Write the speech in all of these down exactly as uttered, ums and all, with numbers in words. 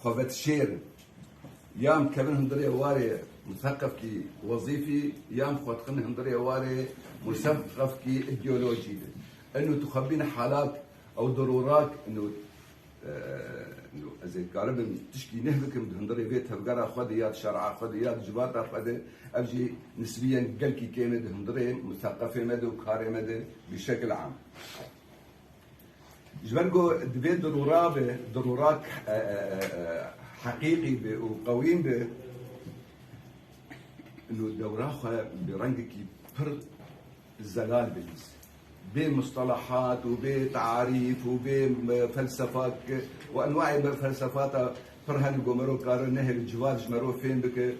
Xwe vedişêrin. Ya em dikevin hundirê warê museqefkî wezîfî, ya em xwe dixin hundirê warê museqefkî îdeolojî de. Eno tu xwe bîne halak ew dirûrak, eno, e, eno ez ê karibim tişkî neh bikim di hundirê vê tevgera xwe de, ya di şer'a xwe de, ya di civata xwe de, ev jî nisbiyen gelkî kêm e di hundirê museqefê me de û karê me de bi şekil am. Ji ber ku divê dirûra be, dirûrak, e, e, e, e, heqîqî be û qewîn be, û dewra xwe bi rengekî pir zelal bihîst. Bê mustalahat û bê tarîf û bê, e, felsefak û enwaê me felsefata pir hene ku mero kare nehêle civat ji mero fêm bike.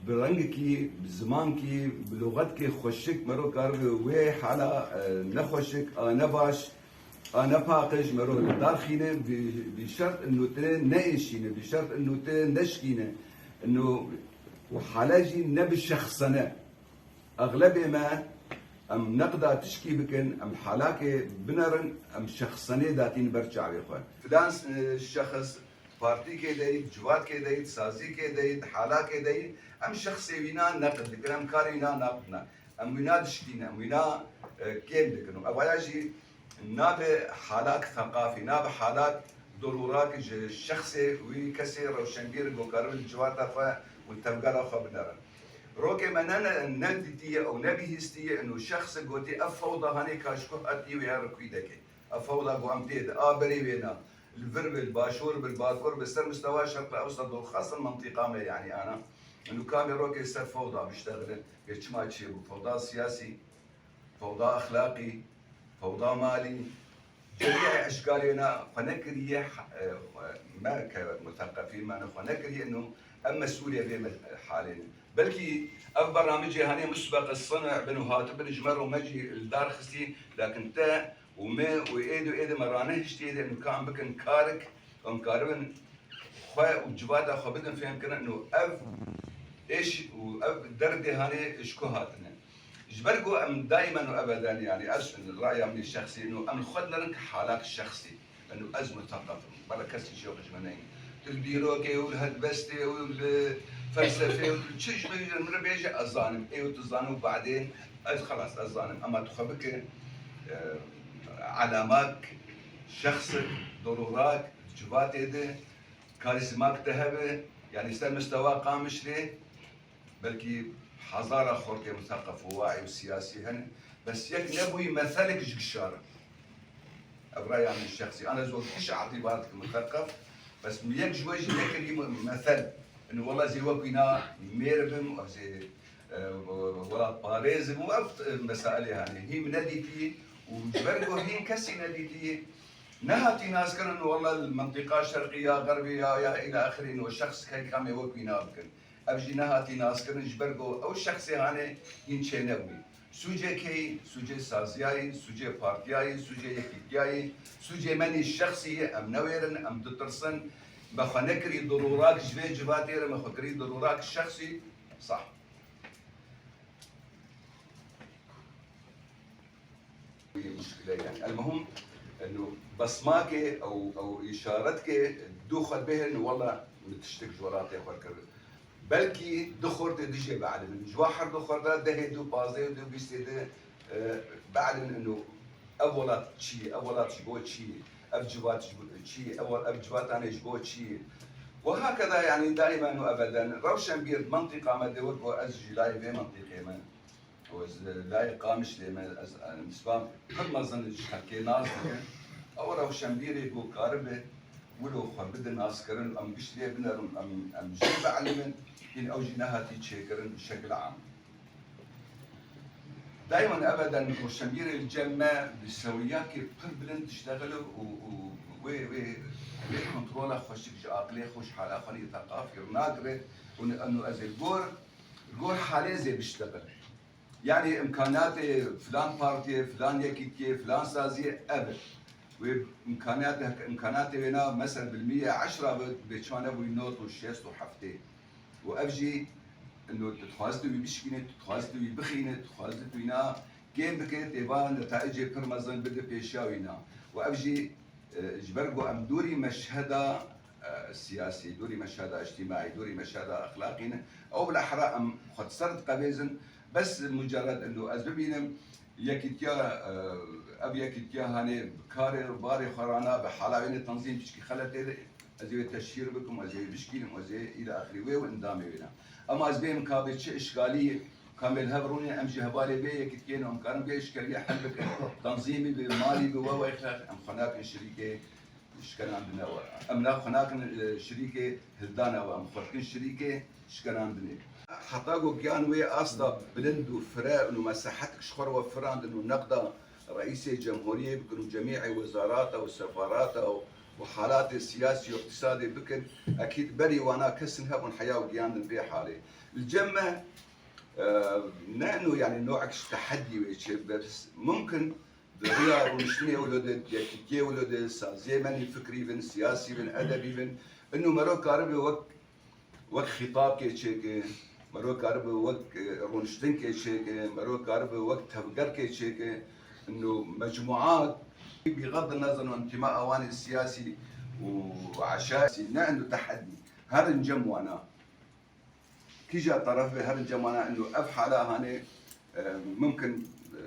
Bi rengekî, bi zimankî, bi lûxetkê xweşik mero karibe wê hala, e, nexweşik, a nebaş, a nepaqij mero li dar xîne, bi, bi şert ino tu neêşîne, bi şert ino tu neşkîne, ino û hale jî ne bi şexsene. Exlebê me em neqda tişkî bikin, em halakê binerin, em şexsenê datîn ber çavê xwe. Filan, e, şexs Partîkê de yî, civatkê de yî, sazîkê de yî, halakê de yî, em şexsê wîna neqid dikin, em karê wîna naqidine. Em wîna dişkîne, em wîna, e, kêm dikin. Û evaya jî nabe halak seqafî, nabe halak dorûrak ji şexsê wî kesê rewşenbîr in ku karibin civata xwe û tevgera xwe binerin. Rokê me ne, ne, nedîtiye û nebihîstiye û şexs gotî ev fewda hanê ka ji ku hatiye wê ya rikûy deke. Ev fewda ku em tê de, a berê wêna, li vir be, li başûr be, li bakur be, ser mistewa Şerq Ewsat, dolxastin mintîqa me, yanî ana. Û kamê rokê ser fewda biştexile, bê çima çêbû? Fewda siyasî, fewda exlaqî, fewda malî, cemî eşkarê wêna xwe nekiriye, e, xwe, me ke muteqefîn me xwe nekiriye, û em mesûlê vê me-, halê ne. Belkî ev bernamecê hanê musbeq sina bin û hatibin ji me re me jî li dar xistî, lakin te û me û êd û êdî me ranehiştiye de em kan bikin karik, em karibin xwe û civata xwe bidin fêhmkirin û ev êş û ev derdê hanê ji ku hatine. Ji ber ku em daimen û ebeden, yanî ez raya min şexsî û em li xwe dinerin ki halak şexsî. Eno ez muteqef im. Bela kesî şoq ji me neyne. Tu li dîrokê û li helbestê û li felsefê û li çi ji min, min re bêje ez zanim. Ê û tu zanim û badên ez xelas ez zanim. Ema tu xwe bike, e, alamak, şexsik, dorûrak, civatê de, karîzmak te hebe, yanî ser mistewa Qamişlê, belkî hezara xortê muteqef û waî û siyasî hene, bes yek nebûyî meselek ji gişa re. Ev raya min şexsî. Ana ez wek giş îtibar dikim muteqef, bes min yek ji we jî nekirî me-, mesel. Ino wela ez ê wek wîna mêr bim, ez ê, e, welatparêz bim, ev, e, mesailê hene. Hî min nedîtî û ji ber ku hîn kesî nedîtî, nehatî naskirin, wela li mintîqa şerqî ya xerbî ya, ya îla axirî, ino şexs heyka me wek wîna bikin. Ev jî nehatî naskirin ji ber ku ew şexsê hanê hîn çênebûyî. Sûcê kê yî? Sûcê saziya yî, sûcê partiya yî, sûcê yekîtiya yî, sûcê me nî şexsî yî, em newêrin, em ditirsin. Me xwe nekirî dirûrak ji vê civatê re, me xwe kirî dirûrak şexsî. Sah. Muşkile yani. Elmuhim, eno besmakê ew, ew îşaretkê du xwe bihên, wela min tiştek ji welatê xwe kir. Belkî du xortê dijê bielimin. Ji wa her du xorta dehê du, pazdehê du, bîstê du, e, bielimin eno ev welat çi ye, ev welat ji bo çi ye, ev civat ji bo çi ye, ev, ev civatanê ji bo çi ye. Û hakeza yani daimen û ebeden rewşenbîr mintîqa me de wek ku ez ji layê vê mintîqê me. Û ez li layê Qamişlê me, ez, e, nisba pir mezin ji xelkê nas dikin. Ew rewşenbîrê ku karibe wilo xwe bide naskirin, em giş lê binerin, em, em jê bielimin, hîn ew jî nehatî çêkirin bi şekil am. Daimen ebeden rewşenbîrê li cem me bi sewiyakê pir bilind diştexile û, û wê, wê, wê kontrola xweşik ji aqilê xwe, ji hala xwe nî teqafîr nagire û ne, û ez ê gor, gor halê zê biştexile. Yani imkaniyatê filan partiyê, filan yekîtiyê, filan saziyê ev e. Wê imkaniyatê, imkaniyatê wêna mesela bi miyê eşra bi, bê çima nebûyî nod û şêst û heftê. Û ev jî, ino tu dixwazî tu wî bişkînî, tu dixwazî tu wî bixînî, tu dixwazî tu wîna kêm bike, tê va netaicê pir mezin bide pêşiya wîna. Û ev jî, e, ji ber ku em dûrî meşheda siyasî, dûrî meşheda îctîmaî, dûrî meşheda exlaqî ne. Ew bilahera em xwe di ser diqevêzin. Bes mucerred ino ez bibînim, yekîtiya, e, ev yekîtiya hanê bi karê barê xwe rana, bi hala wê ne tenzîm piçkî xeletê de, ez ê wê teşhîr bikim, ez ê wê bişkînim, ez ê îla axirî wê û endamê wê ne. Ema ez bêm ka bê çi işgalî, ka em ê li hev rûnê, em jî hevalê vê yekîtiyê ne, em karin vê işgaliyê hel bikin. Tenzîmî bi, malî bi, we wexta em xwe nakin şirîkê, şikenandine we. Em na xwe nakin, e, şirîkê hildana we, em xwe dikin şirîkê şikenandinê. Heta ku giyan wê asta bilind û fire û mesehetik ji xwe re we firandin û neqda reîsê cemhuriyê bikin û cemîê wezarata û sefarata û, û halatê siyasî û îqtîsadê bikin, ekîd berî wana kesin hebûn heya û giyandin vê halê. Li cem me, e, ne eno, yanî, newek ji tehedî wê çêbibe, bes mumkin di riya rûniştinê wilo de, yekîtiyê wilo de, saziyê menî fikrî bin, siyasî bin, edebî bin, ino mero karibe wek, wek xîtabkê çêke, mero karibe wek, e, rûniştinkê çêke, mero karibe wek tevgerkê çêke, ino mecmuat, bîxed nezer û întima wan ê siyasî û eşasî, ne eno tehedî. Herin cem wana. Kîja teref be, herin cem wana ino ev hala hanê, e, mumkin, e,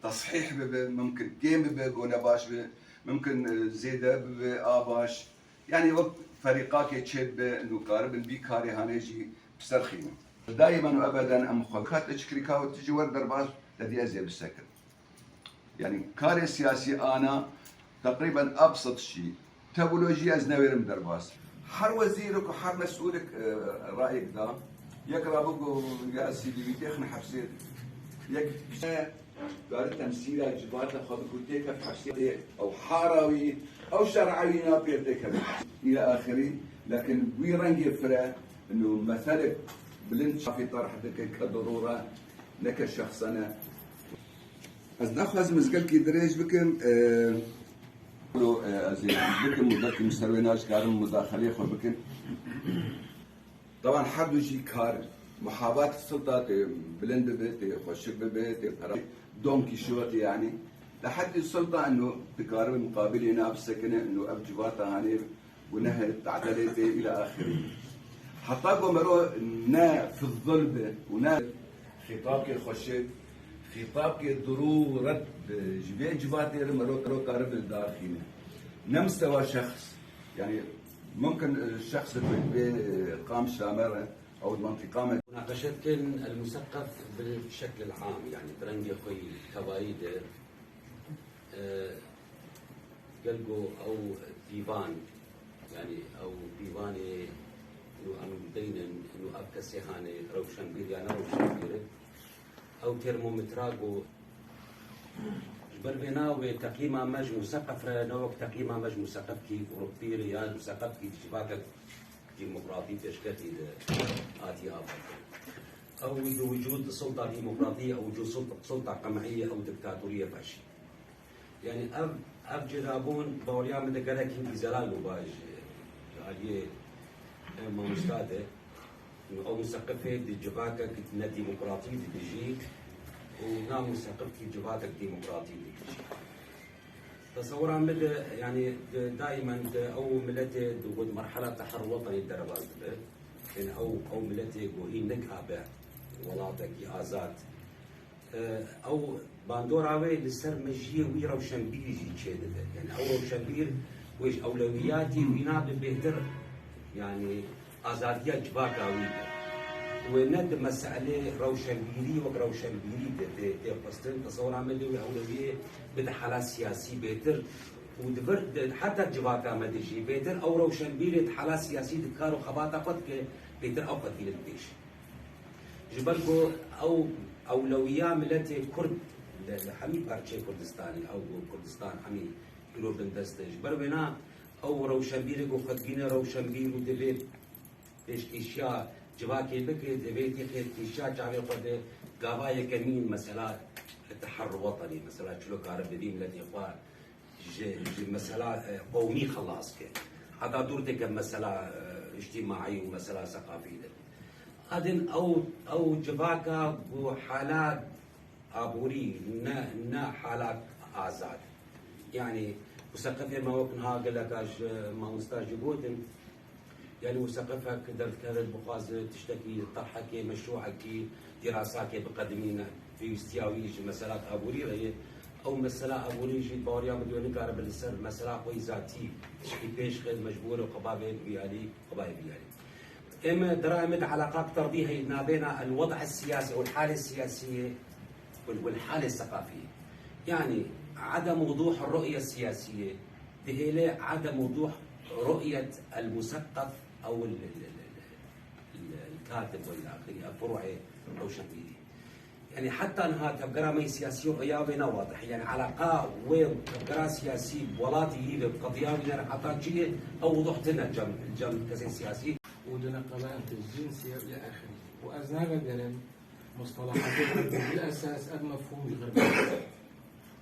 tesihîh bibe, mumkin kêm bibe, go ne baş be, mumkin, e, zêde bibe, a baş. Yanî wek ferîqakê çêbibe, ino karibin vî karê hanê jî bi ser xînin. Daimen û ebeden em xwe kat li çikrîka û tu jî wer derbas, te dî ez ê bisekin. Yanî karê siyasî ana teqrîben absit jî, tevolo jî ez newêrim derbas. Her wezîrek û her mesûlek, e, rayek da. Yek rabû ku ya esî dî wî têxin hepsê. Yek kare temsîla civata xwe bikû têkef hepsê. Ew hara wî, ew şer'a wî na pêr têkeve. Îla axirî, lekin wî rengê fire, ino meselek bilind çafî tarh dike ke dirûre, neke şexsene. Ez naxwazim ez gelkî dirêj bikim, e, lo, e, ez ê bikim û belkî min ser wê naşkarim mudaxileyê xwe bikim. Taban her du jî kar, muhabat silta tê bilind bibe, tê xweşik bibe, tê pera, Don Kîşotê yanî. Li heddî silta ino dikaribe muqabilê na bisekine, ino ev civata hanê gunehê, te'delê tê îla axirî. Heta ku mero ne fizzil be û ne xîtabkê xweşik, xîtabkê dirû red bi ji vê civatê re mero, mero karibe li dar xîne. Ne mistewa şexs, yanî mumkin, e, şexsek wê, wê, e, qam şamere, ew di mentiqa me. مناقشة المثقف بالشكل العام، يعني، bi rengê xwe yî tevayî de, e, gel ku ew dîvan, yanî ew dîvanê û em deynin û ev kesê hanê rewşenbîr ya ne rewşenbîr e, ew termometra ku ji ber vê na wê teqîma me ji museqef re ne wek teqîma me ji museqefkî Ewropî re ya museqefkî di civakek demokratî pêşketî de hatî afirtin. Ew wî di wicûd sulta demokratî, ew wicûd sulta, sulta qem'î ye, ew diktatorî ye vehşî. Yanî ev, ev cudabûn baweriya min de gelek hingî zelal bû, ba ji, ji aliyê, e, mamosta de. Ew museqifê di civakek ne demokratî de dijî û na museqifkî civakek demokratî de dijî. Tesewira min de, yanî, di, daimen di ew miletê di, di merhela teherrû wetenî derbas dibe. Yanî ew, ew miletê ku hîn nikabe welatekî azad. E, ew bandora wê li ser mejiyê wî rewşenbîrî jî çêdibe. Yanî ew rewşenbîr wê ji ewlewiyatî wî nabe bêhtir, yanî azadiya civaka wî be. Wê ne di meselê rewşenbîrî wek rewşenbîrî de tê, tê xwestin, tesewira me lê wê ewlewiyê bide hala siyasî bêtir û di vir, di, heta civaka me de jî bêtir ew rewşenbîrê di hala siyasî di kar û xebata xwe dike, bêtir ew xwe dînin pêş. Ji ber ku ew ewlewiya miletê Kurd li, li hemî parçeyê Kurdistanê, ew ku Kurdistan hemî îro bindest e. Ji ber wêna ew rewşenbîrê ku xwe dibîne rewşenbîr û divê pêşkêşiya civakê bike, divê têkêşiya çavê xwe de gava yekemîn mesela teherrû wetenî, mesela çilo karibe vî miletê xwe ji, ji mesela, e, qewmî xelas ke. Heta dûr têke mesela, e, îctîmaî û mesela seqafî de. Adin ew, ew civaka ku hala aborî, ne, ne hala azad. Yanî, museqifê me wek niha geleka ji mamosta jî gotin, Yani museqefek derdikeve dixwaze tiştekî, terhekê, meşrûekî, dîrasakê biqedimîne, pêwîstiya wî ji mesela aborî re ye. Ew mesela aborî jî baweriya min diyo nikare bi li ser mesela xwe yî zatî tişkî pêş xe, mecbûr e qebavê vî alî, qebavê vî alî. Em di raya min de eleqak terdî heye nabêna el-wed'a siyasî û el-hale siyasî û el-hale seqafî. Yani adem wuduh ru'ye siyasî dihêle adem wuduh ru'yet el-museqef ew el-, el-, el-, el-, el-katib û ila axirî, ev furu'ê rewşenbîrî. Yani heta niha tevgera me siyasî ya wê ne wadih. Yani eleqa wê tevgera siyasî bi welatî yî ve bi qediya wî ne re heta çi ye, ew wuduh tine cem, cem kesên siyasî. û di neqeban tecînsî û îlâ axirî. Û ez navegerim mustalahatê xwe, bil esas ev mefhûm ji xwe re.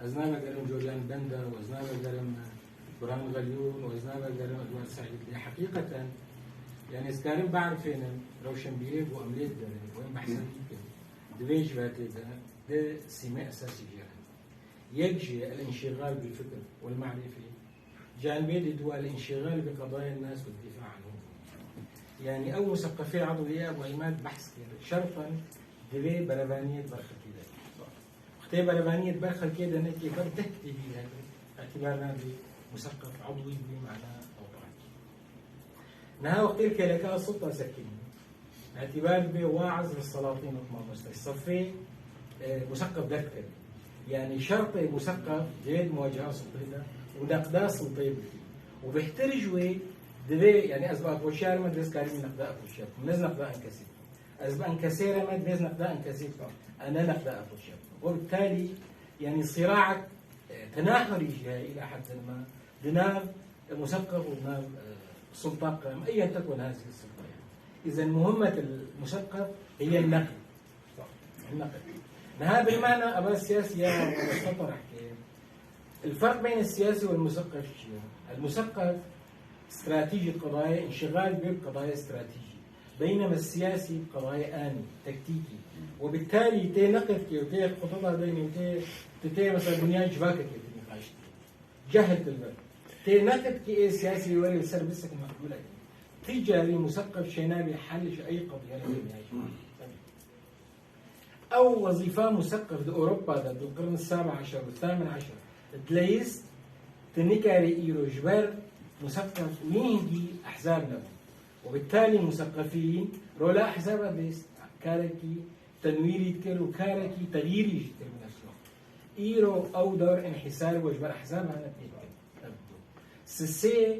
Ez navegerim Cocan Bender û ez navegerim Burhan Xelyûn û ez navegerim Edward Saîd. Lê heqîqeten, yani ez karim biarifênim rewşenbîrê ku em lê digerin û em behsa wî dikin. Di vê civatê de du sîmê esasî jê hene. Yek jî el-înşîxal bil-fikr wal-me'rîfe. Canibê dî dua el-înşîxal bi qedaya nas wad-dîfa anhum. Yani ew museqefê edwî ye, Ebu Îmad behs kir. Şerten divê berevaniyê di ber xelkê de. Wextê berevaniyê di ber xelkê de nekê, ber deh kitêbî hebe, îtibar nabê museqef edwî bi mana ewqaf. Niha wextê kêleka sulta sekinî, îtibar dibê wa'iz li selatîn û mamoste sefê, e, museqef derdikeve. Yani şertê museqef divê di muwaceha sultê de û neqda sultê bikî. Û bêhtir ji wê divê, yani ez bi apoşiyar me divê ez karî neqda apoşiyar bikim. Ez neqda enkesî bikim. Ez bi enkesê re me divê ez neqda enkesî bikim. Ez ne neqda apoşiyar bikim. Û bittalî, yani sîraek, e, tenahurî jî heye îla heddin ma di nav museqef û nav, e, sulta qem, eyyên tekun hazihi sulta yani. Îzen muhimmet el-museqef hiye el-neql. El-neql. Niha bil mana eva siyasî ya museqef. El-ferq beyn el-siyasî wel-museqef çi ye? El-museqef stratejî qedaya, înşigal bi qedaya stratejî. Beynema siyasî qedaya anî, tektîkî. Û bittalî tê neqd kê û tê xuteta beynî û tê, tê, tê mesela bunyad civakekê tê nîqaş dikê. Cehil dilber. Tê neqd ki ê siyasî were li ser bisekin meqbûlek. Ti carî museqef çênabî hel ji ey qediye re têniyajî. Ew wezîfa museqef di Ewropa de di qirn saba eşer û thamin eşer dileyist, ti nikarî îro ji ber museqef wî hingî ehzab nebû. Û bittalî museqefîn rola ehzaba dileyist karekî tenwîrî dikir û karekî texyîrî jî dikir bi nefsê xwe. Îro ew dewr înhîsar bû ji ber ehzab hane pêk kirin. Ev du. Sisê,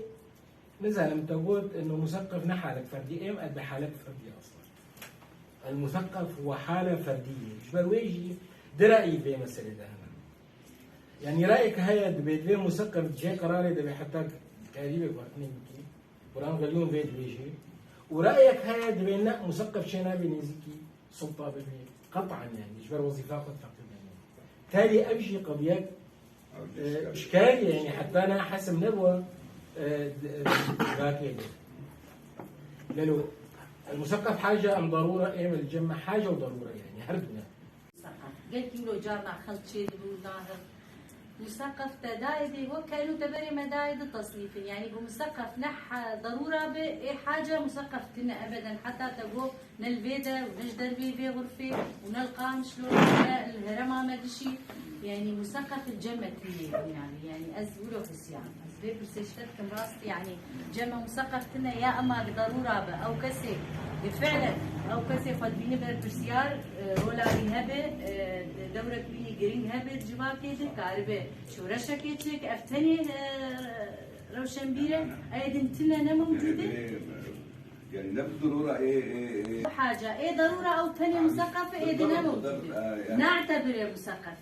nizanim te got, eno museqef ne halek ferdî, êm ez bi halek ferdî aslan. El museqef we hale ferdî ye. Ji ber wê jî du rayî vê meselê de hene. Yani rayek heye dibê divê museqef cihê qerarê de be heta karî vê gotinê bikî. Burhan Xelyûn vê dibêje. Û rayek heye dibê ne museqef çênabê nêzîkî sulta bibê. Qet'an yani. Ji ber wezîfa xwe teqîd yani. Tevî ev jî qediyek, e, şikayet yani heta na hesim nebû, e, d-, e, civakê de. Gelo, el museqef haja em darûra, êm el cem me haja û darûra yani. Her du ne. Museqef. Gelkî wilo carna xelk çêdibû, nahir. Museqef te dayê dê, wek keno te berê me dayê di tesnîfin. Yani bu museqef ne ha-, darûra be, ê haca museqef tine ebeden. Heta te got ne li vê de û ne ji dervê vê xurfê û ne li Qamişlo ne li herema me dişî. Yani museqef li cem me tine yani. Yani ez wilo hisiya. Ez vê pirsê ji te dikim rast yani. Cem me museqef tine ya ema ki darûra be, ew kesê ki fi'len ew kesê xwe dibîne berpirsiyar, e, rola wî hebe, e, dewrek wî giring hebe di civakê de, karibe şoreşekê çêke, ev tenê, e, rewşenbîr e, ê din tine ne mewcûd e. Yani ne bi darûra ê, ê, ê. Haca, ê darûra ew tenê museqef e, ê din ne mewcûd e. Ne'tebire museqef.